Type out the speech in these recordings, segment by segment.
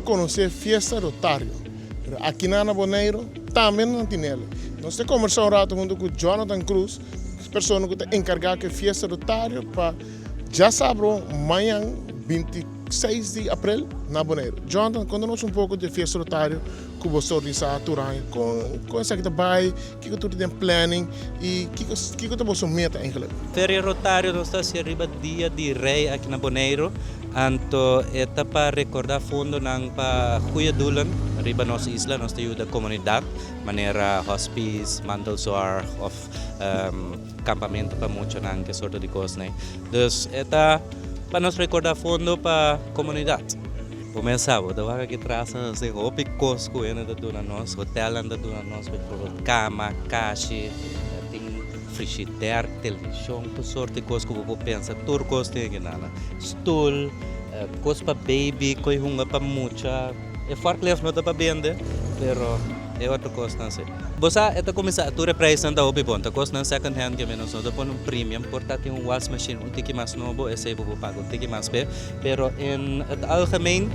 konosé Fiesta Rotario, pero akinan na Boneiru tambe nan tin el. Nos ta kombersá un ratu huntu ku Jonathan Cruz, persona ku ta enkargá ku e Fiesta Rotario pa djasabro mañan 26 di aprel na Boneiru. Jonathan, konta nos un poko di e Fiesta Rotario ku bo ta organisá tur aña. Kon kon esaki ta bai? Kiko tur ta den planning? I kiko kiko ta boso meta eigenlik? Feria Rotario nos ta hasi riba Dia di Rei aki na Boneiru. Anto e ta pa rekorda fondonan pa goeie doelen riba nos isla. Nos ta yuda komunidat manera hospice, mantelzorg of kampamento pa muchanan, ke sorto di kosnan. Dus e ta pa nos rekorda fondo pa komunidat. Bo mes sa, bo ta wak aki tras nos tin hopi kos ku hende ta duna nos, hotelnan ta duna nos, bijvoorbeeld kama, kashi, tin frishider, televishon, tur sort di kos ku bo por pensa, tur kos tin aki nan. Stul, kos pa baby, ko'i hunga pa mucha. E forklift no ta pa bende, pero e otro kosnan si. Bo sa, e ta kuminsá, tur e preisnan ta hopi bon, ta kosnan second hand ke mi nos no ta pone un premium, por ta tin un wasmachine un tiki mas nobo, esei bo por paga un tiki mas p'e, pero en het algemeen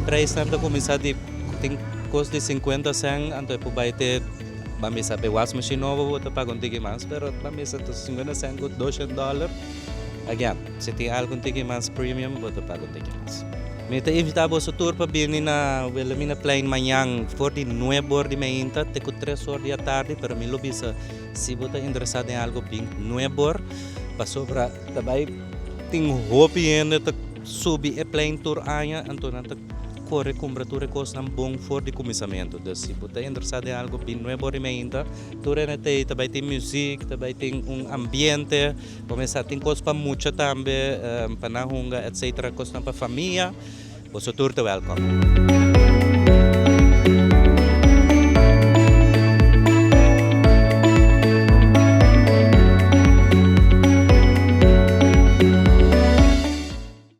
preisnan ta kuminsá di tin kos di sinkuenta sèn, anto e por bai te, ban bisa p'e wasmachine nobo bo ta paga un tiki mas, pero ban bisa ta sinkuenta sèn ku doshent dòler, again, si tin algu un tiki mas premium bo ta paga un tiki mas. Mi ta invitá boso tur pa bini na Wilhelminaplein mañan for di nuebe or di meinta te ku tres or di atardi, pero mi lo bisa si bo ta interesá den algu bin nuebe or, pasobra ta bai tin hopi hende ta subi e plein tur aña, anto nan ta kore kumpra tur e kosnan bon for di kuminsamentu. Dus si bo ta interesá den algu bin nuebe or di meinta, tur hende ta ei, ta bai tin muzik, ta bai tin un ambiente. Kuminsá tin kos pa mucha tambe, pa nan hunga etcetera, kosnan pa famia. Boso tur ta wèlkòm.